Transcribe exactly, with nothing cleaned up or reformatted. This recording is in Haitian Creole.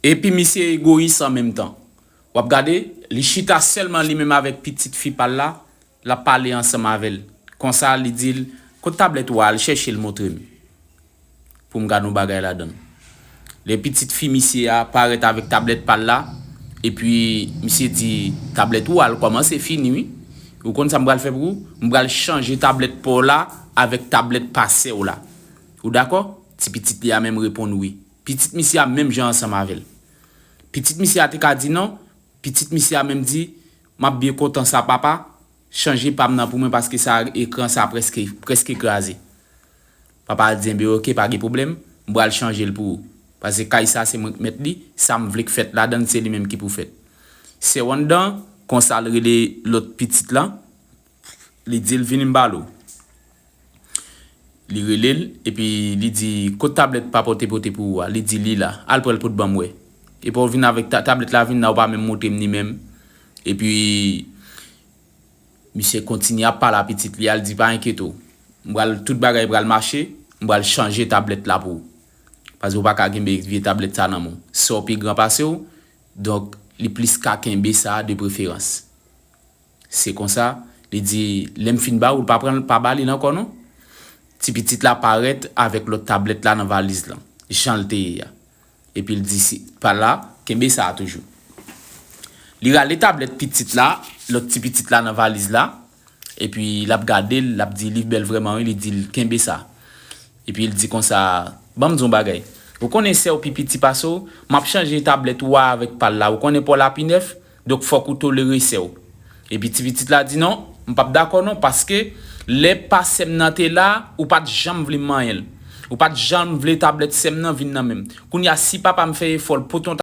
Epi misye egoyis an menm tan. W ap gade, li chita sèlman li menm avèk pitit fi pa l la, l ap pale ansanm avè l. Konsa, li di l, "Kot tablèt ou a? Al chèche l montre m. Pou m gade yon bagay ladan l." Lè pitit fi misye a parèt avèk tablèt pa l la, epi misye di, "Tablèt ou a, l kòmanse fini, wi. Ou konn sa m pral fè pou ou? M pral chanje tablèt pa w la avèk tablèt pa sè w la. Ou dakò?" Ti pitit li a menm reponn wi. Pitit misye a menm jan ansanm avè l. Pitit misye a te ka di non. Pitit misye a menm di, "M ap byen kontan sa, papa. Chanje pa m nan pou mwen, paske sa ekran sa prèske, prèske kraze." Papa a di, "Enben, oke, pa gen pwoblèm. M pral chanje l pou ou. Paske kay sa, se mwen k mèt li. Sa m vle k fèt ladan l, se li menm ki pou fèt." Sè w anndan, konsa l rele lòt pitit lan. Li di l, "Vini m pale w." Li rele l, epi li di, "Kot tablèt papa w te pote pou ou a?" Li di, "Li la." "Al pran l pou t ban m wè. Epi w vin avèk ta-, tablèt la vin la, ou pa menm montre m ni menm." Epi misye kontinye ap pale a pitit li a, l di, "Pa enkyete w. M pral, tout bagay pral mache, m pral chanje tablèt la pou ou. Paske ou pa ka kenbe vye tablèt sa nan men w. Sè w pi gran pase w, donk li plis ka kenbe sa de preferans." Se konsa, li di, "Lè m fin ba ou, pa pran, pa ba li l ankò non." Ti pitit la parèt avèk lòt tablèt la nan valiz lan, jan l te ye a. Epi l di si, pa la, kenbe sa a toujou. Li rale tablèt pitit la, lòt ti pitit la nan valiz la, epi l ap gade l, l ap di, "Li bèl vrèman wi," li di l, "Kenbe sa." Epi l di konsa, "Ban m di w yon bagay. Ou konnen sè w pi piti pase w, m ap chanje tablèt ou a avèk pa l la. Ou konnen pa w la pi nèf, donk fòk ou tolere sè w." Epi ti pitit la di, "Non, m p ap dakò non, paske lè pa sè m nan te la, ou pa t janm vle m manyen l. Ou pa t janm vle tablèt sè m nan vin nan men m. Kounye a, si papa m fè efò l pote yon